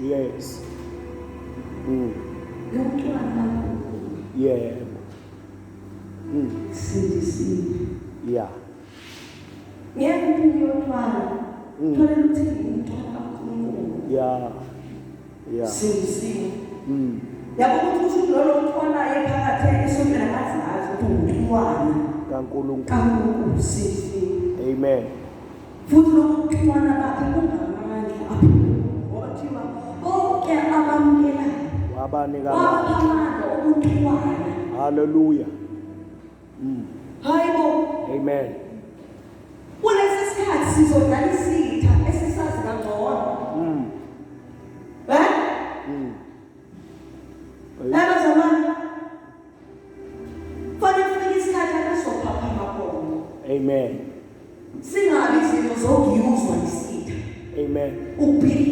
Yes. Ngumntwana kaNkulunkulu. Yebo. Sindisiwe. Yeah. Ngeke uphume uyotwala. Thole ukuthi ngumntwana kaNkulunkulu. Yeah. Yeah. Sindisiwe. Yabo ukuthi kusho ukuthi lolo mthwalayo phakathi esontweni akazazi ukuthi ungumntwana kaNkulunkulu. kaNkulunkulu, sindisiwe. Amen. Futhi lokhu kuxhumana bakhe kungamandla aphuma, ngoba kuthiwa bonke abamukelayo Wabanika wabapha amandla. Amandla obuntwana. Hallelujah. Hayi bo! Amen. Kulesi sikhathi sizodlala isitha esisazi kangcono. Eh? Abazalwane, fanele kufike isikhathi lapho sizophaphama khona. Amen. Singabi izinto zokuyuzwa isitha Amen. ukuphila.